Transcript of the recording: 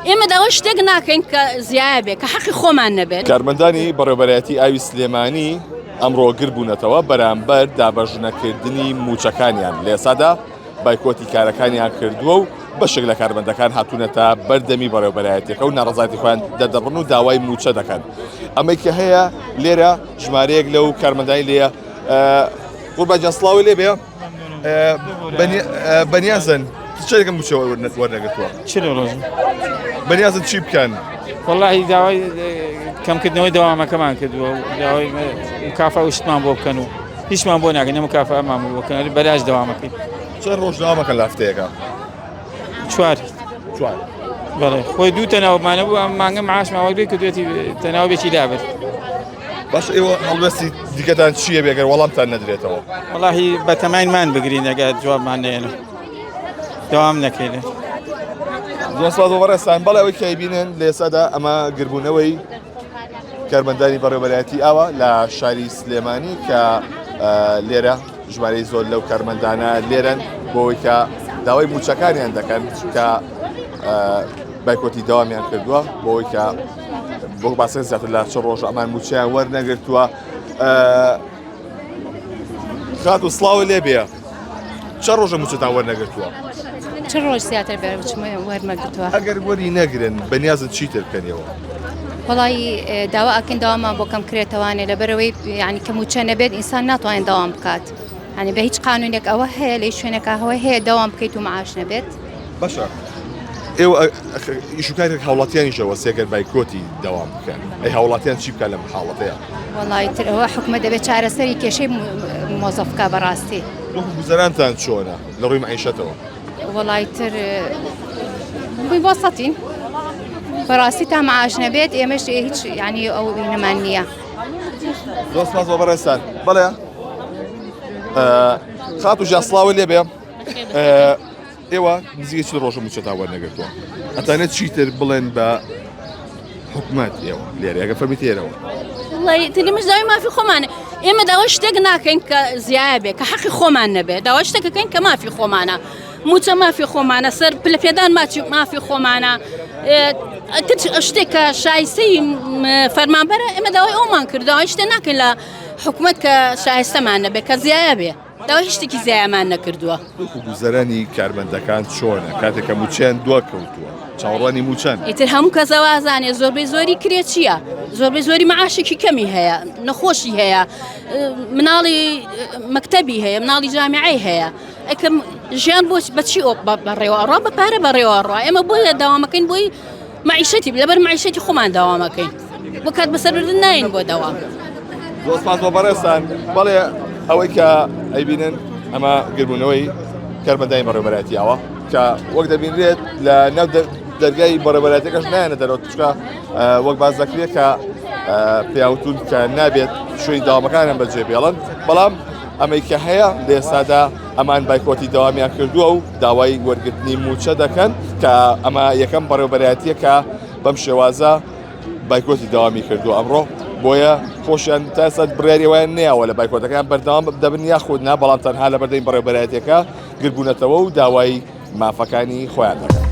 ئێمە داوای شتێک ناکەین کە زیایە بێ کە حەقی خۆمان نەبێت. کارمەندانی بەڕێوەبەرایەتی ئاوی سلێمانی ئەمڕۆ گربوونەتەوە بەرامبەر دابەشنەکردنی مووچەکانیان، لە ئێستادا بایکۆتی کارەکانیان کردووە و بەشێک لە کارمەندەکان هاتوونەتە بەردەمی بەڕێوەبەرایەتیەکە و ناڕەزایەتی خۆیان دەردەبڕن و داوای مووچە دەکەن. ئەمەی کە هەیە لێرە ژمارەیەک لەو کارمەندانی لێیە قوربان گیان سڵاوی لێ بێ بەنیازن چێکم مووچە وەرنەگرتووە چ ڕۆژ بەنیازن چی بکەن؟ وەڵاهی داوای کەمکردنەوەی دەوامەکەمان کردووە و داوای مکافا و شتمان بۆ بکەن و هیچمان بۆ ناکەن نە مکافامان بۆ بکەن بەلاش دەوامەکەی چەند ڕۆژ دەوامەکە لە هەفتەیەکە؟ چوار چوار بەڵێ خۆی دوو تەناوبمانە بوو ئەم مانگە معاشمان وەرگرت کردوێتی تەناوبێکی لابرد باش ئێوە هەڵوێستی دیکەتان چییە بێگەر وەڵامتان نەدرێتەوە؟ وەڵاهی بەتەماین مان بگرین ئەگەر جوابمان نەیەن دەوام نەکەین. زۆر سپاس بۆ بەڕێزتان بەڵێ ئەوەی کە ئەیبینن لە ئێستادا ئەمە گربوونەوەی کارمەندانی بەڕێوەبەرایەتی ئاوە لە شاری سلێمانی کە لێرە ژمارەی زۆر لەو کارمەندانە لێرەن بۆ ئەوەی کە داوای موچەکانیان دەکەن کە بایکۆتی داوامیان کردووە بۆ ئەوەی کە بۆ باسە زیاتر لە چ ڕۆژ ئەمان موچەیان وەرنەگرتووە خاتوو سڵاوت لێ بێ چەند ڕۆژە موچەتان وەرنەگرتووە؟ چ ڕۆژ زیاتر بێ وەرمەگرتووە ئەگەر وەری نەگرن بەنیازن چیتر بکەنەوە؟ وەڵی داوا ئەکەین داوامان بۆ کەم کرێتەوانێ لەبەرەوەی یعنی کە موچە نەبێت ئینسان ناتوانێت داوام بکات هەنی بە هیچ قانونێک ئەوە هەیە لە شوێنەکە هەوە هەیە داوام بکەیت و معاش نەبێت باشە ئێوە ئیشوکارێک هاوڵاتیانیشەوە سێگەر بایکۆتی دەوام بکەن ئەی هاوڵاتیان چی بکە لەم حاڵەتەیە وەڵای تر ئەوە حکومەت دەبێت چارەسەری کێشەی مۆزەف بکا بەڕاستی. دۆخ و گوزەرانتان چۆنە لە ڕووی مەعیشەتەوە؟ وەڵای تر بووین وەسەتین بەڕاستی تا معاش نەبێت ئێمەش هیچ یعنی ئەو نەمان نییە. زۆر سپاس بۆ بەڕێزتان. بەڵێ خاتوو ژیان سڵاوت لێ بێ. ئێوە نزیکەی چل ڕۆژە مووچەتان وەرنەگرتووە ئەتانێت چیتر بڵێن بە حکومەت ئێوە لێرە ئەگە فەرمی تێرەوە تلیمش داوای مافی خۆمانە ئێمە داوای شتێک ناکەین کە زیایە بێ کە حەقی خۆمان نەبێ داوای شتێکەکەین کە مافی خۆمانە موچە مافی خۆمانە سەر پلە پێدان ماچی مافی خۆمانە شتێک کە شایستەی فەرمانبەرە ئێمە داوای ئەومان کرد داوای شتێ ناکەین لە حکومەت کە شایستەمان نەبێ کە زیایە بێ. داوای هیچ شتێکی زیایەمان نەکردووە. دۆخ و گوزەرانی کارمەندەکان چۆنە کاتێک کە مووچەیان دواکەوتووە چاوەڕوانی مووچەن؟ ئیتر هەموو کەس ئەوازانێ زۆربەی زۆری کرێچییە زۆربەی زۆری معاشێکی کەمی هەیە نەخۆشی هەیە مناڵی مەکتەبی هەیە مناڵی جامیعەی هەیە ئەکەم ژیان بۆ بەچی بەڕێوە ئەڕوا بە پارە بەڕێوە ئەڕوا ئێمە بۆیە داوامەکەین بۆی مەعیشەتی لەبەر مەعیشەتی خۆمان داوامەکەین بۆ کات بەسەربردن ناین بۆ دەوام. زۆر سپاس بۆ بەڕێزتان بەڵێ ئەوەی کە ئەیبینن ئەمە گربوونەوەی کارمەندانی بەڕێوەبەرایەتی ئاوە کە وەک دەبینرێت لە ناو دەرگای بەڕێوەبەرایەتەکەش نایەنە دەرەوە چونکە وەک باس دەکرێت کە پیاوتون کە نابێت شوێنی داوامەکانیان بەجێ بێڵن بەڵام ئەمەی کە هەیە لە ئێستادا ئەمان بایکۆتی دەوامیان کردووە و داوای وەرگرتنی مووچە دەکەن کە ئەمە یەکەم بەڕێوەبەرایەتیە کە بەم شێوازە بایکۆتی دەوامی کردووە ئەمڕۆ بۆیە خۆشیان تا ئێستا بڕیاری وایان نەیاوە لە بایکۆتەکان بەردەوام دەبن یاخود نا بەڵام تەنها لە بەردەمی بەڕێوەبەرایەتیەکە گربوونەتەوە و داوای مافەکانی خۆیان دەکەن.